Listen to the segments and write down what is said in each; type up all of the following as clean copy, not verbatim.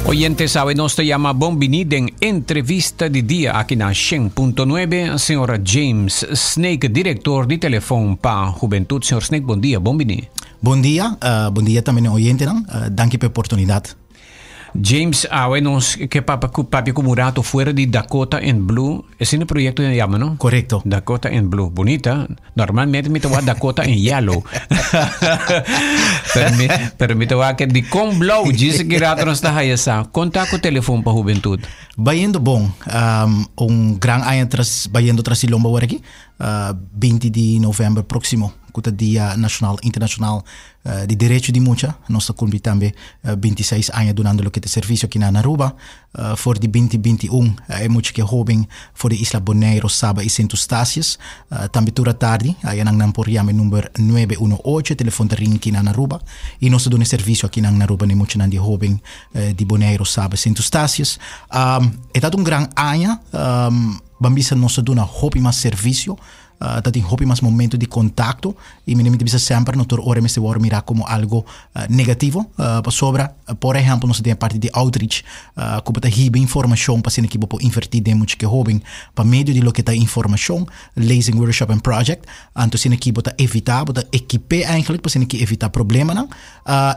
Oyente sabe nos ta yama bon bini den entrevista di dia aki na 100.9 señor James Snake, director di Telefon pa Hubentud. Señor Snake, bon dia, bon bini. Bon dia, bon dia tambe na oyentenan. Danki pa e oportunidad. James, awe nos ke papa ku papia ku Murato fuera di Dakota in Blue. Esei e proyecto ya yama, no? Correcto. Dakota in Blue. Bonita. Normalmente mi ta wak Dakota in Yellow. pero mi, pero mi ta wak di kon blauw. Djis ki rato nos ta haya sa. Kon ta ku Telefon pa Hubentud? Bayendo bon. Un gran aña tras, bayendo tras di lomba awor aki. 20 di november proximo, ku ta Dia Nacional Internacional di Derecho di Mucha. Nos ta cumpli tambe 26 aña dunando loke ta servicio aki na Aruba. For di 2021 e mucha ke hoben for di isla Bonaire, Saba y Sint Eustatius. Tambe tur atardi ayanan nan por yama e number 918, telefon ta ring aki na Aruba. Y nos ta duna e servicio aki na Aruba na e muchanan di hoben di Bonaire, Saba y Sint Eustatius. E ta un gran aña. Ban bisa nos ta duna hopi mas servicio. Ta tin hopi mas momento di contacto y mi ta bisa semper no tur ora mester worde mira como algo negativo, pasobra por ehempel nos ta tin e parti di outreach cu bo ta hiba informacion pa asina ki bo por inverti den mucha ke hoben pa medio di loke ta informacion, lezing, workshop en project. Anto asina ki bo ta evita, bo ta ekipe eigenlijk pa asina ki evita problemanan.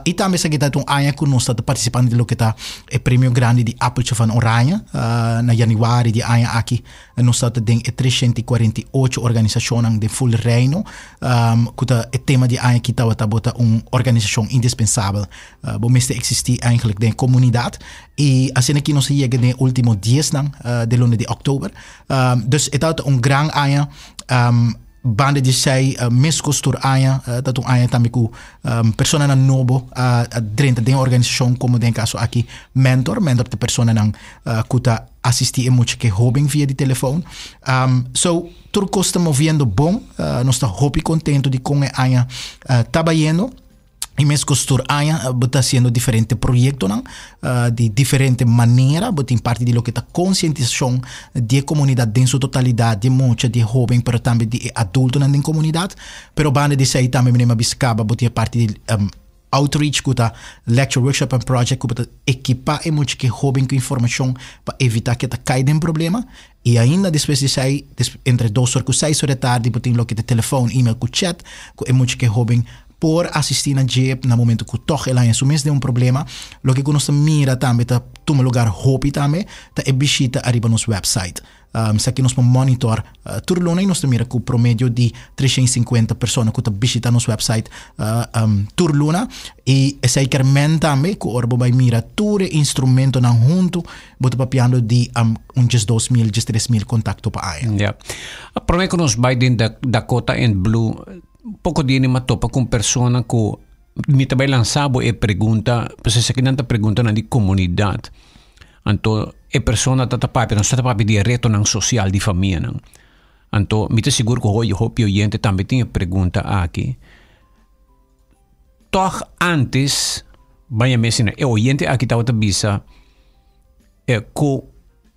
Y tambe esaki ta un aña cu nos ta participando den loke ta e premio grandi di Appeltje van Oranje. Na januari di aña aki nos ta den e 348 organisacionnan den full Reino, cu ta e tema di aña aki tabata bo ta un organisacion indispensabel. Bo mester existi eigenlijk den comunidad. Y asina aki nos a yega den e ultimo diesnan den luna di october. Dus e tabata un gran aña. Banda di esei, meskos tur aña, ta un aña tambe ku personanan nobo a drenta den e organisashon, komo den e kaso aki mentor. Mentor ta personanan ku ta asistí e mucha ku e hóben via di telefon. So, tur kos ta moviendo bon. Nos ta hopi kontentu di kon e aña ta bayendo. Y meskos tur aña bo ta haciendo diferente proyectonan di diferente manera. Bo tin parti di loke ta concientisacion di e comunidad den su totalidad, di e mucha, di e hoben, pero tambe di e adultonan den comunidad. Pero banda di esey tambe mi a bisa caba bo tin e parti di outreach cu ta lecture, workshop en project cu bo ta ekipa e mucha cu e hoben cu informacion pa evita cu e ta cay den problema. Y ainda despues di esey, entre dos or cu seis or di tardi bo tin loke ta telefon, email cu chat cu e mucha cu e hoben por asistí na dje na momento ku tòg el haña su mes den un problema. Loke ku nos ta mira tambe ta tuma lugar hopi tambe ta e bishita ariba nos website. Esaki nos por monitor tur luna i nos ta mira ku promedio di 350 persona ku ta bishita nos website tur luna. I esei ker men tambe ku ora bo bai mira tur e instrumentonan huntu bo ta papiando di un 12.000, 13.000 kontakto pa aña. Ya. Prome ku nos bai den Dakota and Blue, Poko dia mi a topa ku un persona ku mi ta bai lansa bo e pregunta, pasobra esakinan ta preguntanan di komunidat. Anto e persona ta ta papia, nos ta ta papia di e retonan sosial di famianan. Anto mi ta sigur ku hopi oyente tambe tin e pregunta aki. Tòg antes, baña mi asina, e oyente aki tabata bisa ku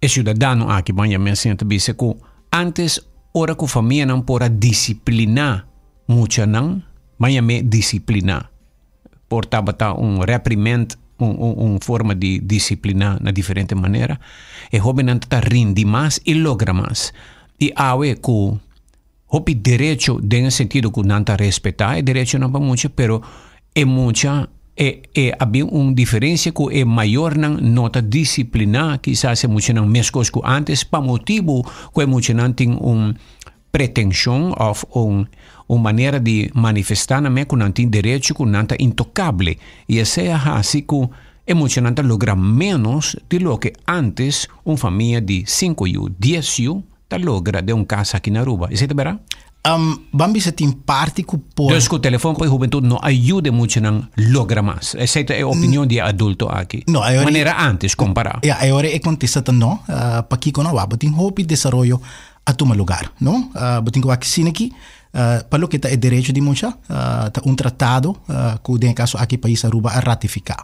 e siudadano aki, baña mi asina, ta bisa ku antes ora ku famianan por a disipliná muchanan, baña mi disipliná, por tabata un reprimend, un un un forma di disipliná na diferente manera, e hóbennan ta rindi mas i logra mas. I awe ku hopi derecho den e sentido ku nan ta respetá e derechonan pa mucha, pero e mucha e e a bin un diferensia ku e mayornan no ta disipliná kisas e muchanan meskos ku antes pa motibu ku e muchanan tin un pretenshon òf un un manera di manifestá nan mes ku nan tin derecho ku nan ta intokable i esei a hasi ku e muchanan ta logra ménos di loke antes un famia di sinku yu, dies yu ta logra den un kas aki na Aruba. Esei ta bera? Ban bisa tin parti ku por. Dus ku telefon pa e hubentut no a yuda e muchanan logra mas. Esei ta e opinion di e adulto aki. No, e ora. Manera antes kompará. Ya, e ora e kontesta ta no. Pakiko no? Wak, bo tin hopi desaroyo a tuma lugar, no? Bo tin ku wak asina aki, pa loke ta e derecho di mucha, ta un tratado ku den e kaso aki pais Aruba a ratifiká.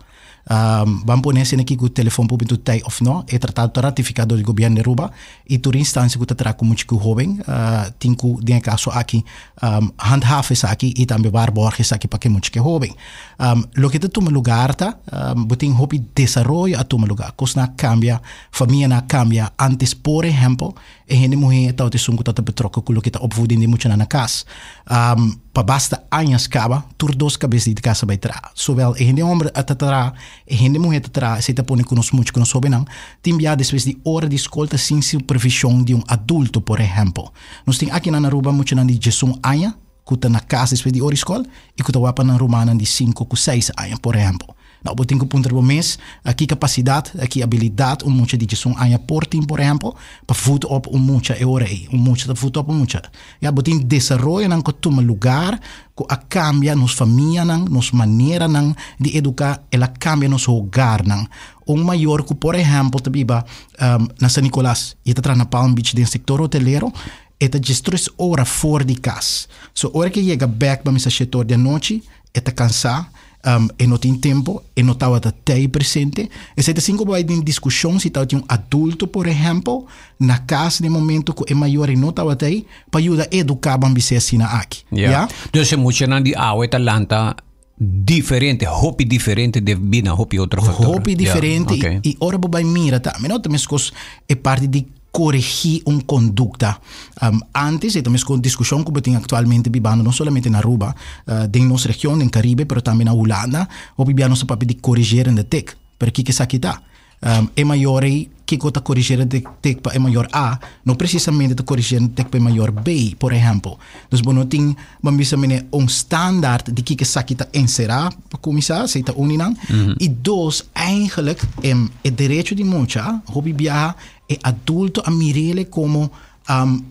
Ban pone esena aki ku telefon públiko tei òf no, e tratado ta ratifiká dor di gobièrnu di Aruba i tur instansia ku ta traha ku mucha ku hóben tin ku den e kaso aki handhaaf esaki i tambe waarborg esaki pa ke mucha ku e hóben. Loke ta tuma lugar ta bo tin hopi desaroyo a tuma lugar, kosnan a kambia, famianan a kambia. Antes por ehèmpel E hende muhé tabata esun ku tabata betrokken ku loke ta opvoeding di muchanan na kas. Pa basta añas kaba, tur dos kabes di kas a bai traha. Zowel e hende hòmber a ta traha, e hende muhé ta traha, esei ta pone ku nos mucha ku nos hóbennan tin bia despues di ora di skol ta sin supervishon di un adulto, por ehèmpel. Nos tin akinan na Aruba muchanan di diesun aña ku ta na kas despues di ora di skol i ku ta wak pa nan rumannan di sinku ku seis aña, por ehèmpel. Nou, bo tin ku puntra bo mes ki kapasidat, ki abilidat un mucha di diesun aña por tin, por ehèmpel, pa voed op un mucha e ora ei. Un mucha ta voed op un mucha. Ya, bo tin desaroyonan ku a tuma lugar, ku a kambia nos famianan, nos maneranan di eduká, el a kambia nos hogarnan. Un mayor ku, por ehèmpel, ta biba na San Nicolas i e ta traha na Palm Beach den sektor hotelero, E ta djestres ora for di kas. So ora ke yega bek pa misa shete or di anochi, e ta kansá, e no tin tempu, e no tabata tei presente. Esei ta sin ku bo bai den diskushon si tabatin un adulto, por ehèmpel, na kas den momento ku e mayor ei no tabata ei, pa yuda eduká ban bis'é asina aki. Ya. Dus e muchanan di awe ta lanta diferente, hopi diferente debí na hopi otro factor. Hopi diferente yeah, okay. I ora bo bai mira tambe no ta meskos e parti di corregí un conducta. Antes e ta meskos discusion ku bo tin actualmente bibando no solamente na Aruba, den nos region, den Caribe, pero tambe na Hulanda, hopi bia nos ta papia di corrigerende tik. Pero kiko esaki ta? E mayor ei kiko ta corrigerende tik pa e mayor A, no precisamente ta corrigerende tik pa e mayor B, por ehempel. Dus bo no tin, bo bisa mene, un standaard di kiko esaki ta encerá, pa cuminsá, esei ta un di nan. I dos, eigenlijk, e derecho di mucha, hopi biaha e adulto a mir'ele como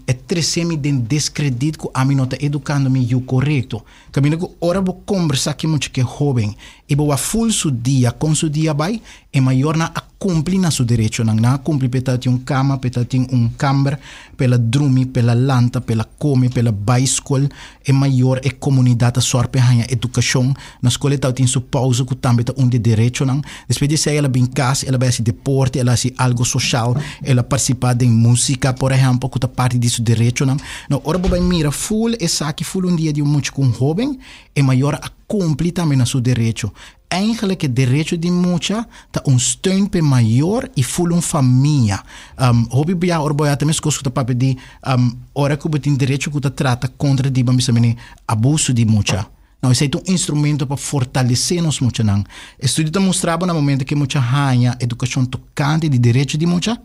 E trese mi den descredit cu ami no ta educando mi yu corecto. Caminda cu ora bo combersa ki mucha ke hoben y bo wak full su dia con su dia bay, e mayornan a cumpli na su derechonan. Nan a cumpli p'e ta tin un cama, p'e ta tin un camber, p'e la drumi, p'e la lanta, p'e la come, p'e la bay scol. E mayor, e comunidad ta sor p'e haña educacion. Na scol e ta tin su pausa cu tambe ta un di e derechonan. Despues di esey el a bin cas, el a bay haci deporte, el a haci algo social, el a participa den musica, por ehempel, cu ta parti di su derechonan. Nou, ora bo bay mira full esaki, full un dia di un mucha cu un hoben, e mayor a cumpli tambe na su derecho. Eigenlijk e derecho di mucha ta un steun p'e mayor i full un famia. Hopi bia ora bo a ta meskos ku ta papia di ora ku bo tin derecho ku ta trata kontra di bo bisa mene abuso di mucha. Nou esei ta un instrumento pa fortalesé nos muchanan. Estudio ta mustra bo na momento ku e mucha haña edukashon tokante di derecho di mucha,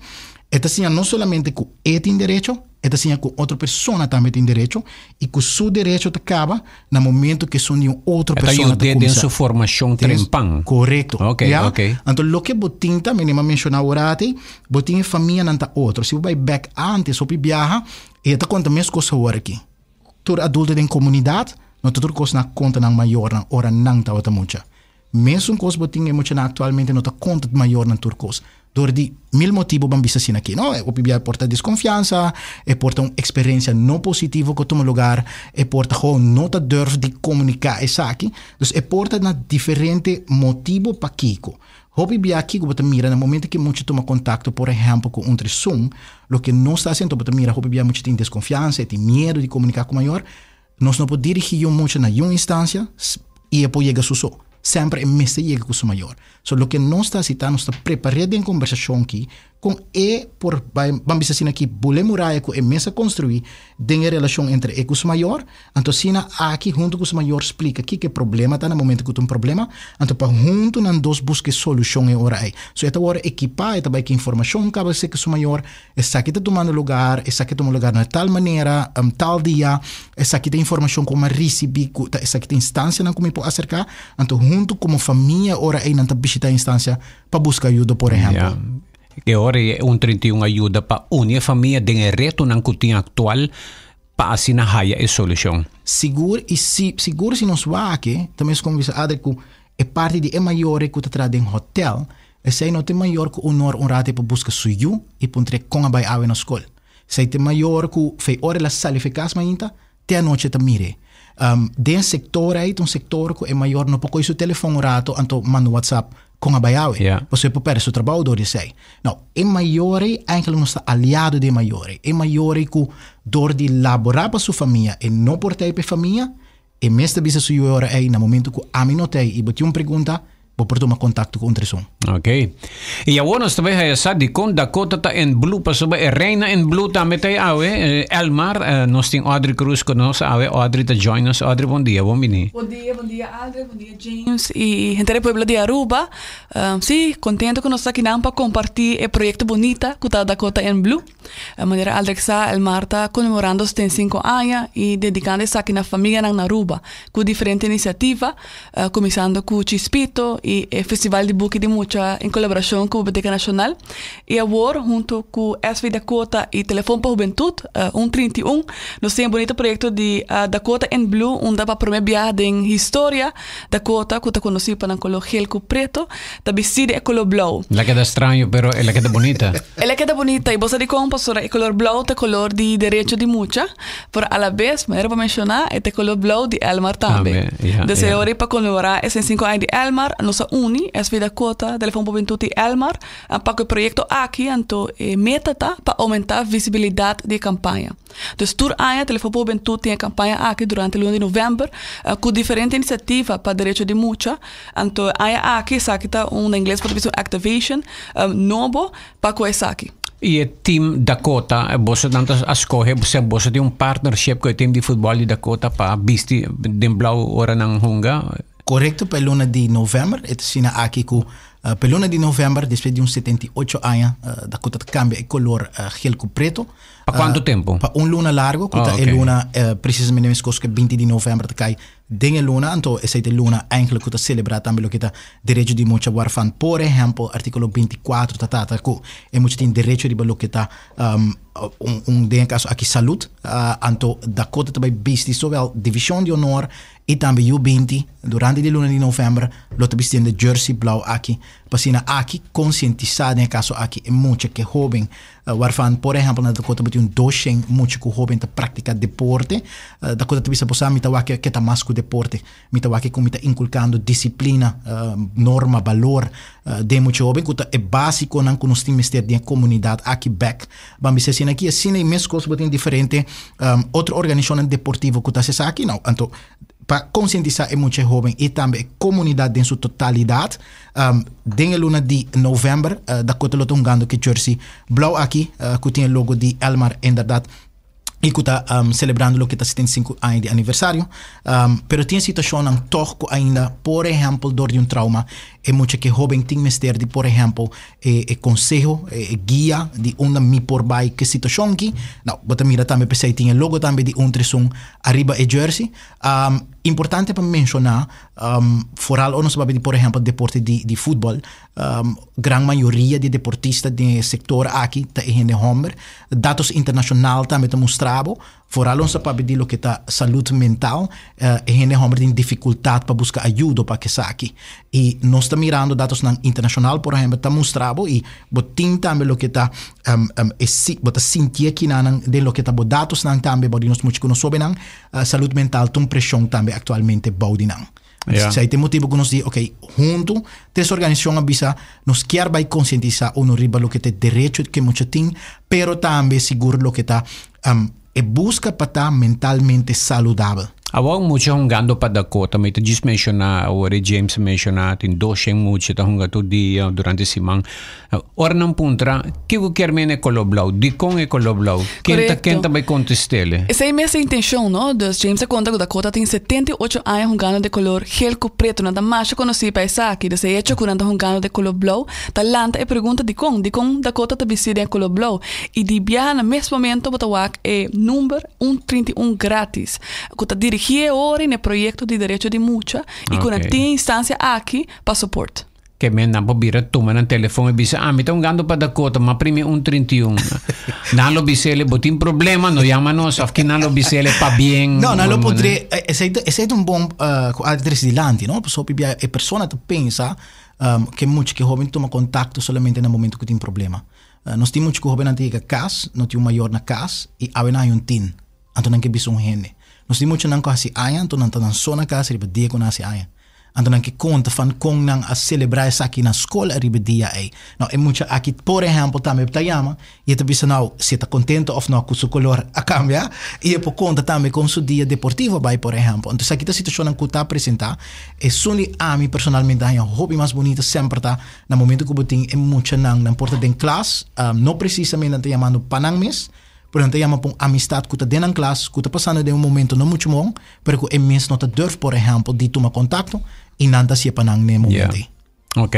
e ta siña no solamente ku e tin derecho, E ta siña ku otro persona tambe tin derecho i ku su derecho ta kaba na momento ku esun di un otro persona ta kuminsá. E ta yud'é den su formashon trempan. Korekto. Ok, ya? Ok. Anto loke bo tin tambe, mi a menshoná ora ati, bo tin e famianan ta otro. Si bo bai bèk ántes hopi biaha, e ta konta mes kos awor aki. Tur adulto den komunidat no ta tur kos na konta nan mayornan ora nan tabata mucha. Mesun kos bo tin e muchanan aktualmente no ta konta mayornan tur kos. Dor di mil motibu ban bisa asina aki, no? E hopi bia e por ta deskonfiansa, e por ta un eksperensia no positivo ku a tuma lugar, e por ta gewoon no ta durf di komuniká esaki. Dus e por ta na diferente motibu pakiko. Hopi bia kiko bo ta mira na momento ku e mucha tuma kontakto por ehèmpel ku un tresun, loke nos ta hasi anto bo ta mira hopi bia mucha tin deskonfiansa, e tin miedu di komuniká ku mayor. Nos no por dirigí yu mucha na yun instancia i e por yega su so. Semper e mester yega ku su mayor. So loke nos ta hasi ta nos ta prepar'é den kombersashon ki kon e por bai, ban bisa asina ki bule muraya ku e mes a konstruí den e relashon entre e ku su mayor. Anto asina aki huntu ku su mayor splika kiko e problema ta na momento ku ta un problema, anto pa huntu nan dos buska e solushon e ora ei. So e ta wòrdu ekipá, e ta bai ku informashon kaba esei ku su mayor. Esaki ta tumando lugar, esaki a tuma lugar na tal manera, tal dia, esaki ta informacion cu mi a ricibi, cu ta esaki ta instancianan cu mi por acerca. Anto hunto como famia ora eynan ta bishita instancia pa busca ayuda, por ehempel. Ja. E ora ei un 31 a yuda pa uni e famia den e retonan cu tin actual pa asina haya e solucion. Sigur y si, sigur si nos wak, ta mes como bisa Adri cu E parti di e mayor ku ta traha den hotel, esei no ta e mayor ku unor un rato e por buska su yu i puntr'é kon a bai awe na skol. Esei ta e mayor ku fei ora el a sali fei kas mainta, te anochi e ta mir'é. Den e sektor ei ta un sektor ku e mayor no por kohe su telefon un rato anto manda un whatsapp. Con a bay awe. Pasobra e por perde su trabou door di esey. Nou, e mayor ey eigenlijk nos ta aliado di e mayor ey. E mayor ey cu door di labora pa su famia e no por ta ey pa e famia, e mes ta bisa su yu e ora ey, na momento cu ami no ta ey y bo tin un pregunta, bo por tuma contacto cu un tresun. Ok. Y awor nos ta bay haya sa dicon Dakota ta en blue, pasobra e reina en blue tambe ta ey awe. Elmar, nos tin Audrey Cruz cu nos awe. Audrey ta join nos. Audrey, bon dia. Bon bini. Bon dia, bon dia Aldrich, bon dia James y henter e pueblo di Aruba. Si, contento cu nos ta akinan pa comparti e proyecto bunita cu ta Dakota en Blue. Manera Aldrich sa, Elmar ta conmemorando 75 aña y dedicando esaki na famianan na Aruba cu diferente iniciativa, cuminsando cu Chispito y e Festival di Buki di Mucha en colaboracion cu Biblioteca Nacional. Y awor hunto cu SV Dakota y Telefon pa Hubentud, 131, nos tin e bunito proyecto di Dakota in Blue unda pa prome biaha den historia Dakota, cu ta conoci pa nan color geel cu preto, ta bisti di e color blauw. El a keda straño pero el a keda bunita. El a keda bunita y bo sa dicon? Pasobra e color blauw ta color di derecho di mucha, pero alabes, manera bo menciona, e ta e color blauw di Elmar tambe. Tambe, ya, Desde ya. ora pa conmemora e 65 aña di Elmar, nos a uni, SV Dakota, Telefon pa Hubentud y Elmar, Pa ku e proyekto aki anto e meta ta pa oumentá visibilidat di e kampaña. Dus tur aña Telefon pa Hubentut tin e kampaña aki durante luna di novèmber ku diferente inisiativa pa derecho di mucha. Anto e aña aki esaki ta un, na ingles bo ta bisa un activation nobo pa ku esaki. I e team Dakota, boso nan ta a skohe, sea boso tin un partnership ku e team di futbòl di Dakota pa bisti den blou ora nan hunga? Korekto, pa e luna di novèmber e ta asina aki ku Pa e luna di november, despues di un 78 aña, Dakota ta cambia e color geel cu preto. Pa cuanto tempo? Pa un luna largo, cu ta e luna precisamente mescos cu e 20 di november ta cay den e luna. Anto esey ta e luna eigenlijk cu ta celebra tambe loke ta derecho di mucha waarvan por ehempel articulo 24 ta trata cu e mucha tin derecho riba loke ta un den e caso aki salud. Anto Dakota ta bay bisti zowel division di honor I tambe yu 20, durante di luna di novèmber, lo ta bistiendo e jersey blou aki, pa asina aki konsientisá den e kaso aki e mucha ku e hóben, warfan por ehèmpel na Dakota bo tin un doshen mucha ku hóben ta praktiká deporte. Dakota ta bisa bo sa mi ta wak ke ta mas ku deporte, mi ta wak ku mi ta inkulkando disiplina, norma, balor den mucha hóben ku ta e básikonan ku nos tin mester den e komunidat aki bèk. Ban bisa asina aki, asina i meskos bo tin diferente otro organishonnan deportivo ku ta hasi esaki. Nou, anto pa konsientisá e mucha hóben i tambe e komunidat den su totalidat, den e luna di novèmber Dakota lo ta hungando ku e jersey blou aki ku tin e logo di Elmar inderdat i ku ta selebrando loke ta 75 aña di aniversario. Pero tin situashonnan tòg ku ainda, por ehèmpel dor di un trauma, e mucha ku e hóben tin mester di por ehèmpel e e conseho, e guia di unda mi por bai ke situacion aki. Nou, bo ta mira tambe p'esei tin e logo tambe di Un Tres Un ariba e jersey. Importante pa menciona, vooral ora nos ta papia di por ehempel deporte di di futbol, gran mayoria di deportista den e sector aki ta e hende homber. Datos internacional tambe ta mustra bo Foral nos ta papia di loke ta salud mental, e hende homber tin dificultad pa busca ayudo pa esaki. Y nos ta mirando datosnan internacional, por ehempel, ta mustra bo y bo tin tambe loke ta e si, bo ta sinti kinanan den loke ta bo datosnan tambe bou di nos mucha cu nos hobennan, salud mental ta un presion tambe actualmente bou di nan. Esei ta e motibu ku nos di, ok, huntu tres organisashon a bisa nos kier bai konsientisá uno riba loke ta e derecho ku e mucha tin, pero tambe sigur loke ta e buska pa ta mentalmente saludabel. Awor mucha hungando pa Dakota, mi ta djis menshoná, awor e James a menshoná, tin doshen mucha ta hunga tur dia durante siman. Ora nan puntra, kiko kier mena e koló blou? Dikon e koló blou? Ken ta ken ta bai kontest'el? Esei mes e intencion, no? Dus James a konta ku Dakota tin 78 aña hungando den kolor gel ku pretu. Nan ta masha konosí pa esaki. Dus e hecho ku nan ta hungando den koló blou ta lanta e pregunta dikon? Dikon Dakota ta bistí den e koló blou? I di biaha na mes momento bo ta wak e number un 31 gratis ku ta dirigí e ora na e proyekto di derecho di mucha i ku nan tin e instansia aki pa support. Ke men nan por bira tuma nan telefon i bisa, ah, mi ta hungando pa Dakota, ma primi un 31. Nan lo bis'ele, bo tin problema, no yama nos, of ki nan lo bis'ele, pabien. No, nan lo podre, esei ta, esei ta un bon ku a trese dilanti, no? Pasobra hopi bia e persona ta pensa ke mucha ke hoben tuma kontakto solamente na momento ku tin problema. Nos tin mucha ku hobennan ta yega kas, no tin un mayor na kas, i awe nan haña un tin, anto nan ke bisa un hende. Nos tin muchanan ku hasi aña, anto nan ta nan so na kas riba dia ku nan hasi aña. Anto nan ke konta van kon nan a selebrá esaki na skol ariba e dia ei. Nou, e mucha aki por ehèmpel tambe ta yama i e ta bisa nou si e ta kontento òf no ku su kolor a kambia i e por konta tambe kon su dia deportivo a bai por ehèmpel. Anto esaki ta situashonnan ku ta presentá. Esun di ami personalmente a haña hopi mas bunita semper ta na momento ku bo tin e muchanan nan por ta den klas, no presisamente nan ta yamando pa nan mes, pero nan ta yama pa un amistat ku ta den nan klas, ku ta pasando den un momento no muchu bon, pero ku e mes no ta durf por ehèmpel di tuma kontakto i nan ta hasié pa nan n'e momento ei. Ok.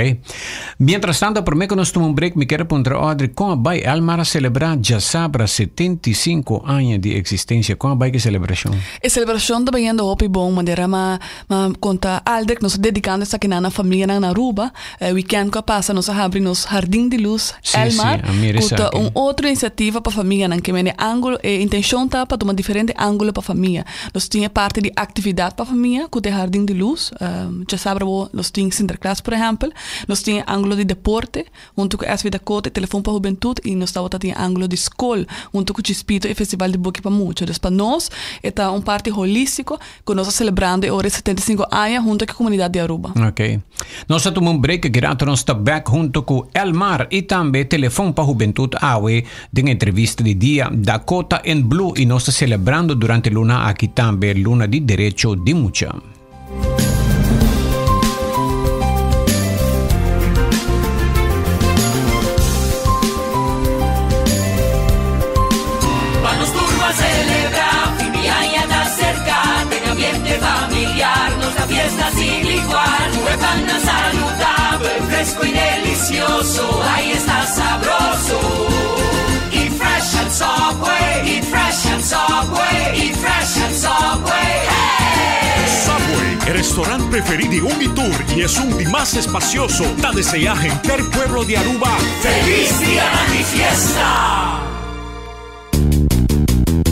Mientras tanto, promé ku nos tuma un break, mi kier a puntra Audrey, kon a bai Elmar a selebrá djasabra 75 aña di eksistensia? Kon a bai ku e selebrashon? E selebrashon ta bayendo hopi bon, manera m'a m'a konta Aldrich, nos ta dedikando esakinan na famianan na Aruba. E weekend ku a pasa nos a habri nos Hardin di Luz Elmar, Sí, sí, a mira ku ta esaki. un otro inisiativa pa famianan. Ke mende ángulo, e intenshon ta pa tuma diferente ángulo pa famia. Nos tin e parti di aktividat pa famia ku ta e Hardin di Luz. Djasabra bo nos tin Sinterklaas por ehèmpel. Nos tin e ángulo di deporte huntu ku SV Dakota e Telefon pa Hubentut i nos tabata tin e ángulo di skol huntu ku Chispito e Festival di Buki pa Mucha. Dus pa nos e ta un parti holístiko ku nos ta selebrando e ora e 75 aña huntu ku e komunidat di Aruba. Ok. Nos ta tuma un break aki rato nos ta bek huntu ku Elmar i tambe Telefon pa Hubentut awe den entrevista di dia Dakota in Blue i nos ta selebrando durante luna aki tambe luna di derecho di mucha. Pa nos tur a celebra, fin di aña ta cerca, den ambiente familiar, nos da fiesta sin igual. Cu e pannan saludabel, fresco y delicioso, ahí está sabroso. Eat fresh at Subway, eat fresh at Subway, eat fresh at Subway, hey! Subway, e restaurant preferi di un y tur y esun di mas espacioso, ta desea henter pueblo di Aruba Feliz Dia di Fiesta!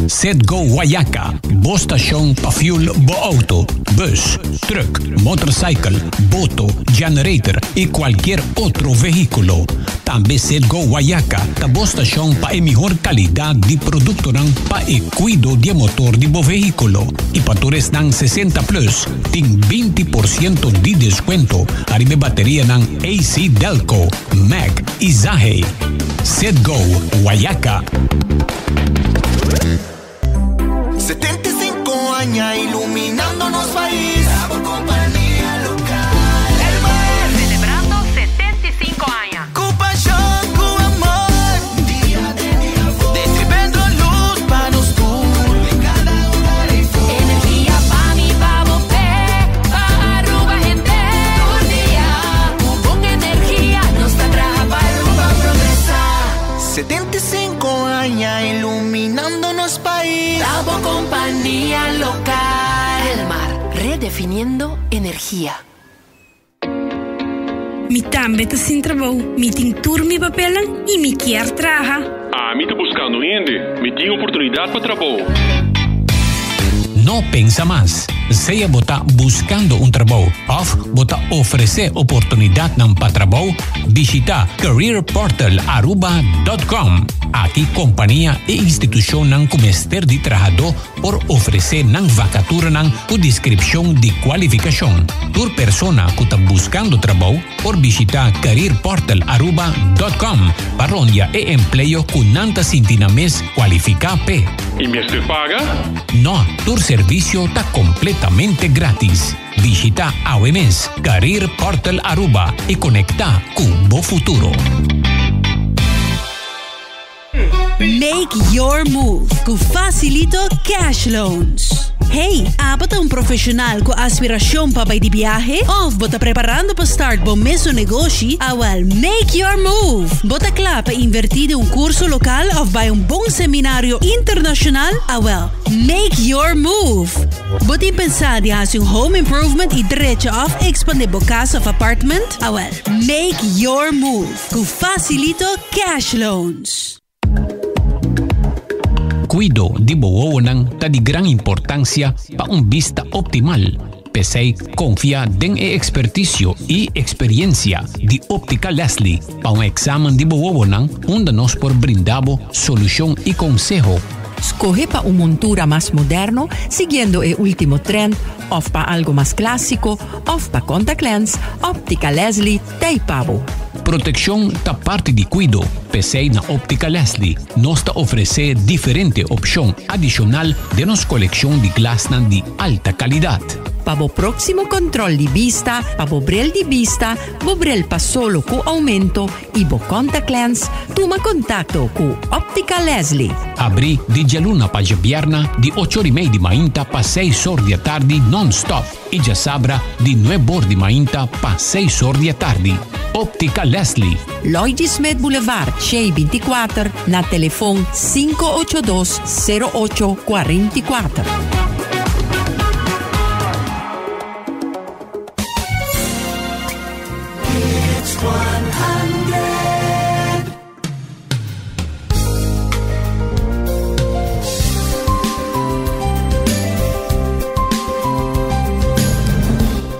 Set Go Guayaca, bo stashon pa fuel bo auto, bus, truck, motorcycle, boto, generator y cualkier otro vehiculo. Tambe Set Go Guayaca ta bo stashon pa e mihor calidad di productonan pa e cuido di e motor di bo vehiculo. Y pa tur esnan 60 plus, tin 20 por ciento di descuento ariba e baterianan AC Delco, Mac y Zahe. Set Go Guayaca. 75 aña iluminando nos pais. Bo compania local. Elmar. Celebrando 75 aña. Cu pasion, cu amor. Dia den dia for. Distribuyendo luz pa nos tur. Den cada hogar y for. Energia pa mi, pa bo, p'e, pa Aruba hende. Tur dia, cu bon energia, nos ta traha pa Aruba progresa. 75 aña iluminando nos pais. Ta bo compania local. Elmar, redefiniendo energia. Mi tambe ta sin trabou, mi tin tur mi papelnan y mi kier traha. Ami ta buscando hende, mi tin oportunidad pa trabou. No pensa mas. Sea bo ta buscando un trabou of bo ta ofrece oportunidadnan pa trabou, bishita careerportalaruba.com. Aki compania y institucionnan cu mester di trahadó por ofresé nan vakaturanan ku deskripshon di kualifikashon. Tur persona ku ta buskando trabou por bishitá careerportalaruba.com pa rondia e empleo ku nan ta sinti nan mes kualifiká p'e. I mester paga? No, tur servisio ta kompletamente grátis. Bishitá awe mes Career Portal Aruba i konektá ku bo futuro. Make your move ku Facilito Cash Loans. Hey, abo ta un profesional ku aspiracion pa bai di biahe? Of bo ta preparando pa start bo mesun negoshi? Awel, make your move! Bo ta kla pa inverti den un curso local of bai un bon seminario internacional? Awel, make your move! Bo tin pensa di hasi un home improvement y drecha of expande bo cas of apartment? Awel, make your move! Ku Facilito Cash Loans. Kuido di bo wowonan ta di gran importansia pa un bista optimal. P'esei konfia den e ekspertisio i eksperiensia di Optica Leslie pa un eksamen di bo wowonan unda nos por brinda bo solushon i konseho. Scoge pa un montura mas moderno, siguiendo e ultimo trend, of pa algo mas clasico, of pa contact lens, Optica Leslie t'ey pa bo. Proteccion ta parti di cuido, p'esey na Optica Leslie nos ta ofrece diferente opcion adicional den nos coleccion di glasnan di alta calidad. Pa bo proximo control di bista, pa bo bril di bista, bo bril pa solo cu aumento y bo contact lens, tuma contacto cu Optica Leslie. Abri di djaluna pa djabierna di ocho or y mei di mainta pa seis or di atardi non-stop y djasabra di nuebe or di mainta pa seis or di atardi. Optica Leslie. Lloyd G. Smith Boulevard, Shei 24, na telefon 582 08 44.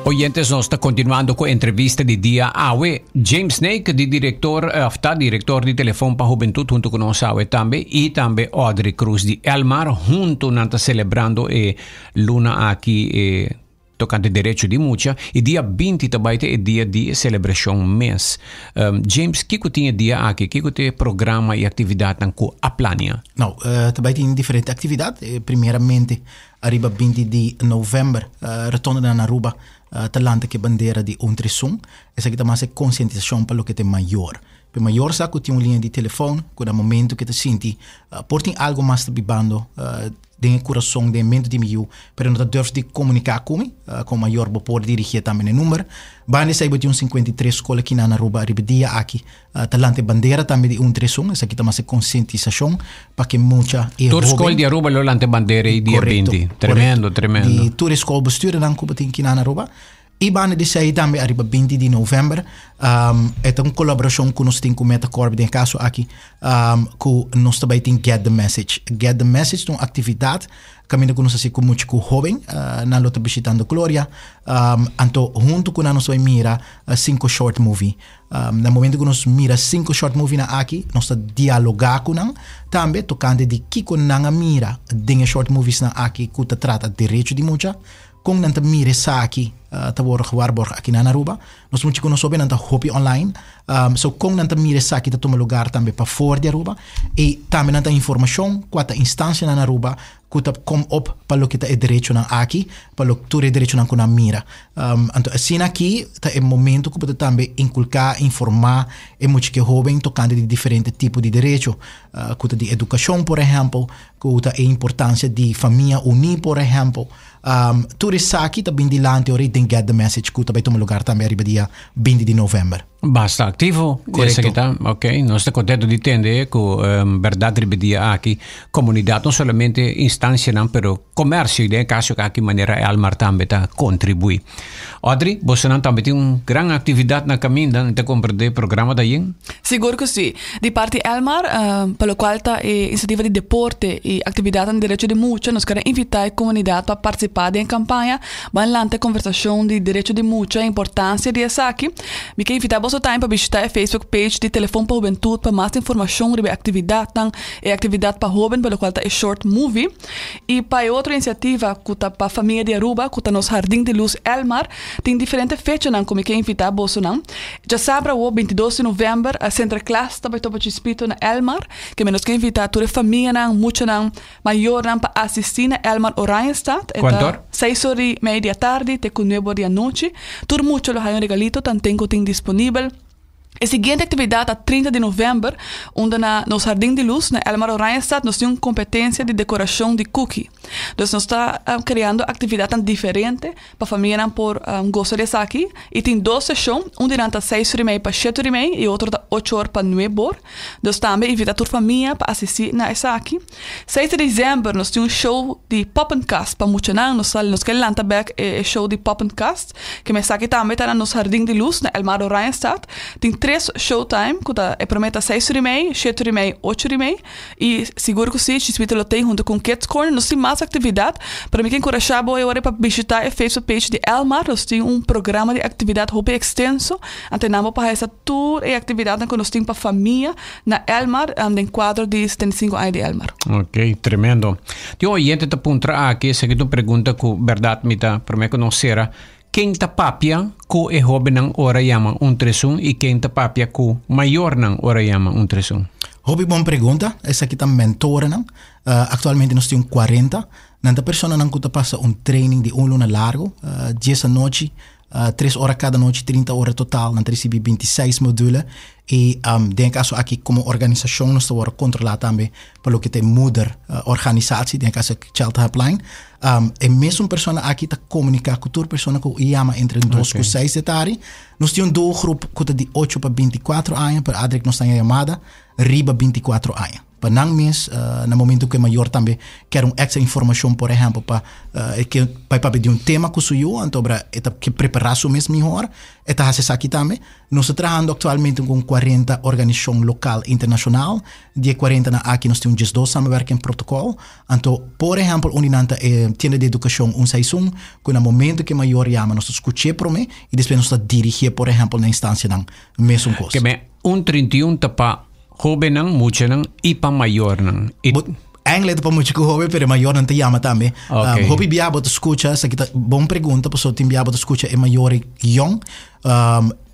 Oyentes, nos ta continuando cu entrevista di dia awe. James Snake, di director, eh, of ta director di Telefon pa Hubentud hunto cu nos awe tambe, y tambe Audrey Cruz di Elmar, hunto nan ta celebrando e luna aki e Tokante derecho di mucha, e dia 20 ta bai ta e dia di e selebrashon mes. Um, James, kiko tin e dia aki? Kiko ta e programa i aktividatnan ku a plania? Nou, uh, ta bai tin diferente aktividat. Eh, primeramente, ariba 20 di november, uh, rotonde na Aruba, uh, ta lanta ke bandera di un trisun. Esaki ta mas e konsientisashon pa loke ta e mayor. Pe mayor sa ku tin un liña di telefon, ku na momento ke ta sinti, uh, por tin algo mas ta bibando, uh, den e kurason, den e mente di mi yu, pero no ta durf di komuniká ku mi. Komo mayor bo por dirigié tambe na e number. Banda esei bo tin un 53 skol aki na Aruba riba e dia aki ta lanta e bandera tambe di un tres un. Esaki ta mas e konsientisashon pa ke mucha e Tur skol hoben. di Aruba lo lanta e bandera ei dia Korekto, 20. Tremendo, korekto. tremendo. Di tur e skolbestuurnan ku bo tin aki na Aruba. I banda di esei tambe ariba 20 di november e ta un kolaborashon ku nos tin ku Metacorp den e kaso aki ku nos ta bai tin Get the Message. Get the Message ta un aktividat kaminda ku nos hasi ku mucha ku hoben nan lo ta bishitando Gloria anto huntu ku nan nos ta bai mira sinku short movie. Na momento ku nos mira sinku short movie nan aki nos ta dialogá ku nan tambe tokante di kiko nan a mira den e short movies nan aki ku ta trata derecho di mucha. Kon nan ta mira esaki ta wòrdu gewaarborg aki na Aruba? Nos mucha ku nos hopi nan ta hopi online. So kon nan ta mira esaki ta tuma lugar tambe pafor di Aruba? I tambe nan ta informashon kua ta instansianan na Aruba ku ta kom op pa loke ta e derechonan aki, pa lo tur e derechonan ku nan mira. Anto asina aki ta e momento ku bo ta tambe inkulká, informá e mucha ku e hoben tokante di diferente tipo di derecho, ku ta di edukashon por ehèmpel, ku ta e importansia di famia uní por ehèmpel. Um, tur esaki ta bin dilanti ora i den Get the Message ku ta bai tuma lugar tambe ariba dia 20 di november. Basta aktivo. Korekto. Esaki ta, ok. Nos ta kontento di tende ku um, bèrdat riba dia aki komunidat, no solamente instansianan, pero komersio i den e kaso aki manera Elmar tambe ta kontribuí. Audrey, bosonan tambe tin un gran aktividat na kaminda, mi ta komprendé programa ta yen? Sigur ku si. Di parti Elmar, pa lokual ta e inisiativa di deporte i aktividatnan di derecho di mucha, nos kere invitá e komunidat pa partisipá den e kampaña. Ban lanta e konversashon di derecho di mucha i importansia di esaki. Mi ke invitá boso tambe pa bishitá e Facebook page di Telefon pa Hubentut pa mas informashon riba e aktividatnan, e aktividat pa hóben pa lokual ta e short movie. I pa e otro inisiativa ku ta pa famia di Aruba ku ta nos Hardin di Lus Elmar, tin diferente fechanan ku mi ke invitá bosonan. Djasabra awor 22 di novèmber Sinterklaas ta bai topa Chispito na Elmar. Ke mi nos ke invitá tur e famianan, muchanan, mayornan pa asistí na Elmar Oranjestad. E Kuantu ta or? seis or i media di atardi te ku nuebe or di anochi. Tur mucha lo haña un regalito tanten ku tin disponibel. E siguiente actividad ta 30 di november, unda na nos Jardin di Luz na Elmar Oranjestad nos tin un competencia di decoracion di cookie. Dus nos ta creando actividadnan diferente pa famianan por goza di esaki. Y tin dos sesion, un di nan ta seis or y mei pa shete or y mei y otro ta ocho or pa nuebe or. Dus tambe invita tur famia pa asisti na esaki. Seis di december nos tin un show di poppenkast pa muchanan. Nos ta nos ke lanta bek e show di poppenkast. Ke mesaki tambe ta na nos Jardin di Luz na Elmar Oranjestad. Tin. tres showtime, ku ta e promé ta seis ora i mei, shete ora i mei, ocho ora i mei. I sigur ku si, Chispito lo tei huntu ku Kids Corner. Nos tin mas aktividat, pero mi ke enkurashá bo e ora pa bishitá e Facebook page di Elmar. Nos tin un programa di aktividat hopi ekstenso. Anto nan bo por haña sa tur e aktividatnan ku nos tin pa famia na Elmar den kuadro di 75 aña di Elmar. Ok, tremendo. Tin un oyente ta puntra aki, esaki ta un pregunta ku bèrdat mi ta promé ku nos sera. Ken ta papia ku e hóbennan ora yama un tresun i ken ta papia ku mayornan ora yama un tresun? Hopi bon pregunta. Esaki ta mentorenan. Aktualmente nos tin un 40. Nan ta personanan ku ta pasa un training di un luna largu, dies anochi, tres ora kada nochi, 30 ora total. Nan ta risibí 26 module. I den e kaso aki komo organisashon nos ta wòrdu kontrolá tambe pa loke ta e moeder organisatie, den e kaso aki Child Helpline. E mesun persona aki ta komuniká ku tur persona ku yama entre dos ku seis di tardi. Nos tin un doelgroep ku ta di ocho pa 24 aña, pero Adrick nos ta haña yamada riba 24 aña. Pa nan mes, na momento ku e mayor tambe kier un extra informashon, por ehèmpel pa e ke bai papia di un tema ku su yu, anto ora e ta ke prepará su mes mihor, e ta hasi esaki tambe. Nos ta trahando aktualmente ku un 40 organisashon lokal internashonal. Di e 40 nan aki nos tin un 12 samenwerking protokòl. Anto, por ehèmpel, un di nan ta e tienda di edukashon un seis un, ku na momento ku e mayor yama nos ta skuch'é promé i despues nos ta dirigié, por ehèmpel, na instansianan mesun kos. Ke men un 31 ta pa hóbennan, muchanan i pa mayornan. I. Bo, eigenlijk ta pa mucha ku hóben, pero e mayornan ta yama tambe. Oké. Hopi bia bo ta skucha, esaki ta bon pregunta, pasobra tin bia bo ta skucha e mayor yòn,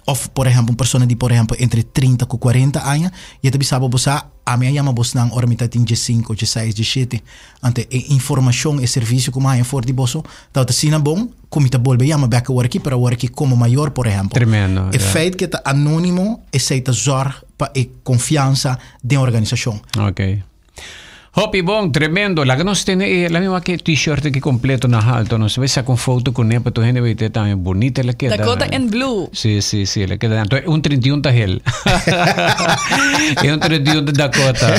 Of por ehempel un persona di por ehempel entre 30 ku 40 aña y e ta bisa bo bo sa ami a yama bosnan ora mi ta tin diesinco, dieseis, diesshete. Ante e informacion, e servicio ku mi a haña for di boso tabata asina bon ku mi ta bolbe yama bek awor aki pero awor aki komo mayor por ehempel. Tremendo, E ja. feit ku e ta anonimo esei ta zorg pa e confiansa den organisacion. Ok. Hopi bon, tremendo. Laga nos tene e, la mi wak e t-shirt aki completo na halto. Nos bai saca un foto cu ne pa tur hende wete tambe. Bonita la keda. Dakota in blue. Sí, sí, sí, la keda. Anto un 31 ta hel. E un 31 ta Dakota.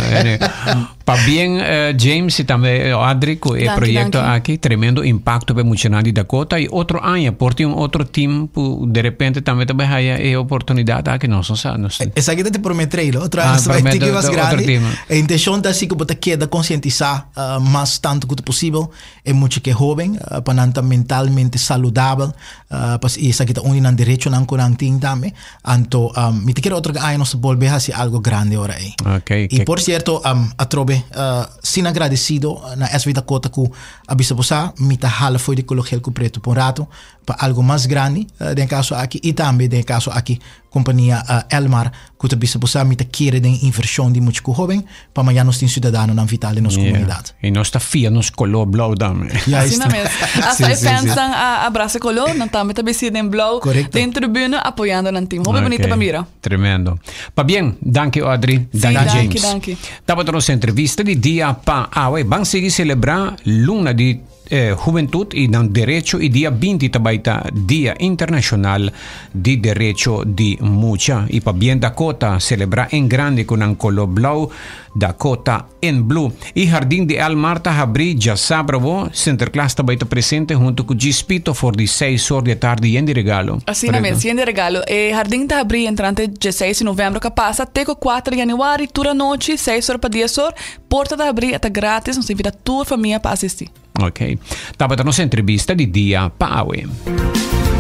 Pa bien eh, James y tambe eh, Adri cu e Danki, proyecto danki. aki. Tremendo impacto pa muchanan di Dakota. Y otro aña por tin un otro team pu de repente tambe ta bai haya e oportunidad aki. Nos no sa. Nos, Esaki ta te promé trail, otro Ah, aña nos ta bai promé tiki mas otro grandi. team. E intencion ta así ku bo ta keda konsientisá mas tantu ku ta posibel e mucha ku e hóben pa nan ta mentalmente saludabel pas i esaki ta un di nan derechonan ku nan tin tambe. Anto mi ta kere otro aña nos ta bolbe hasi algo grandi ora ei. Okay, I por sierto atrobe sin agradesido na SV Dakota ku a bisa bo sa mi ta hala fo'i di Kologel ku Pretu pa un ratu pa algo mas grandi den e kaso aki i tambe den e kaso aki Kompania Elmar ku ta bisa bo sa mi ta kere den invershon di mucha ku hoben pa maña nos tin siudadanonan vital den nos komunidat. I nos ta fia nos koló blou tambe. Asina mes. Hasta e fansnan a abrasa e koló, nan tambe ta bisti den blou den tribuna apoyando nan team. Hopi bunita pa mira. Tremendo. Pabien, danki Audrey, danki James. Danki, danki. Tabata nos entrevista di dia pa awe. Ban sigui selebrá luna di E hubentud y nan derecho y dia 20 ta bay ta Dia Internacional di Derecho di Mucha. Y pabien Dakota celebra en grande cu nan color blauw, Dakota in Blue. Y Jardin di Elmar ta habri djasabra wo, Sinterklaas ta bay ta presente hunto cu Djispito for di seis or di e tardi yen di regalo. Asina mes, yen di regalo. E jardin ta habri entrante djeseis di novembro ca pasa te cu kuater di januari tur anochi, seis or pa dies or. Porta ta habrí, e ta gratis, nos ta invita tur famia pa asistí. Ok. Tabata nos entrevista di dia pa awe.